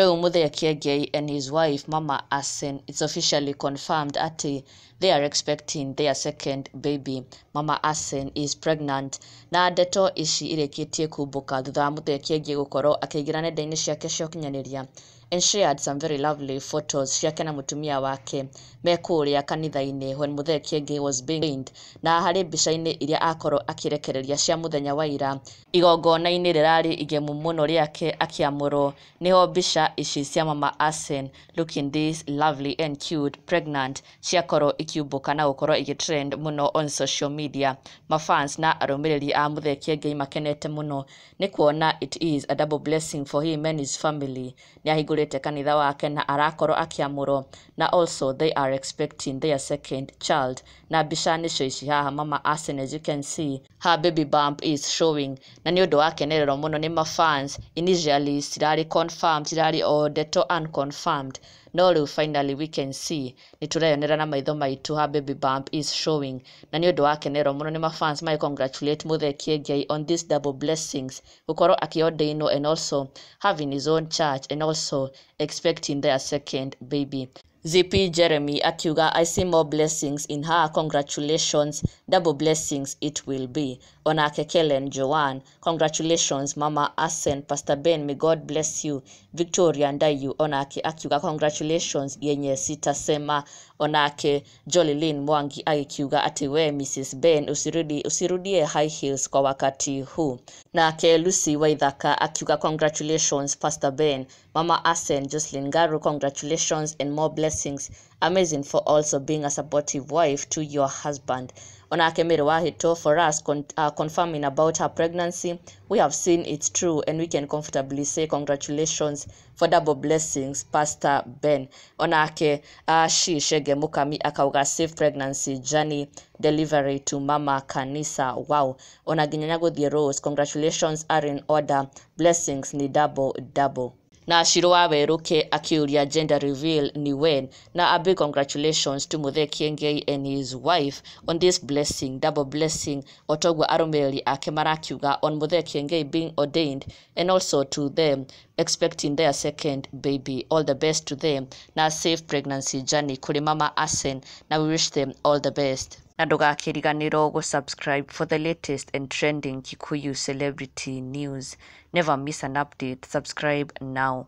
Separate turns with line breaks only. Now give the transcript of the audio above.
Rĩu Muthee Kiengei and his wife Mama Asen, it's officially confirmed atĩ they are expecting their second baby. Mama Asen is pregnant. Na ndeto ici irĩkĩtie kumbũka thutha wa Muthee Kiengei gũkorwo akĩingĩra nenda-inĩ ciake cia ũkinyanĩria and shared some very lovely photos ciake na mũtumia wake me kũrĩa kanitha-inĩ when Muthee Kiengei was being ordained. Na harĩ mbica-inĩ iria akorwo akĩrekereria cia mũthenya wa ira igongona-inĩ rĩrarĩ igemu mũno rĩake akĩamũrwo, nĩho mbica ici cia Mama Asen looking this lovely and cute pregnant ciakorwo ikiumbũka na gũkorwo igĩtrend mũno on social media. Mafans na arũmĩrĩri a Muthee Kiengei makenete mũno nĩ kuona it is a double blessing for him and his family. Nĩ ahingũrĩte kanitha wake na arakorwo akĩamũrwo, na also they are expecting their second child. Na mbica nĩcio ici haha, Mama Asen, as you can see, her baby bump is showing, na nĩ ũndũ wa kenererwo mũno nĩ mafans. Initially cirarĩ confirmed, cirarĩ o ndeto unconfirmed, no rĩu finally we can see, nĩ tũreyonera na maitho maitũ, her baby bump is showing, na nĩ ũndũ wa kenererwo mũno nĩ mafans magĩ congratulate Muthee Kiengei on this double blessings, gũkorwo akĩordainwo and also having his own church and also expecting their second baby. ZP Jeremy akiuga, "I see more blessings in her. Congratulations, double blessings it will be." Onake Kellen Joan, "Congratulations, Mama Asen. Pastor Ben, may God bless you." Victoria Ndayu onake akiuga, "Congratulations yenye sitasema." Onake Jolilyn Mwangi agĩkiuga atĩ we Mrs Ben usirudi, usirudie high heels kwa wakati huu. Nake Lucy Waithaka akiuga, "Congratulations, Pastor Ben. Mama Asen." Jocelyn Garu, "Congratulations and more blessings. Amazing for also being a supportive wife to your husband." Onake Mary Wahito, "For us confirming about her pregnancy, we have seen it's true and we can comfortably say congratulations for double blessings, Pastor Ben." Onake Shi Shege Mukami akauga, "Safe pregnancy journey, delivery to Mama Kanisa." Wow. Ona nginya Nyagũthiĩ Rose, "Congratulations are in order, blessings ni double double." Na Shiro wa Weruke akiuria, "Gender reveal ni when?" Na a big congratulations to Muthee Kiengei and his wife on this blessing, double blessing, otoguo arũmĩrĩri ake marakiuga on Muthee Kiengei being ordained and also to them expecting their second baby. All the best to them na safe pregnancy journey kũrĩ Mama Asen, na we wish them all the best. Na ndũgakĩriganĩrwo gũ-subscribe for the latest and trending Kikuyu celebrity news. Never miss an update. Subscribe now.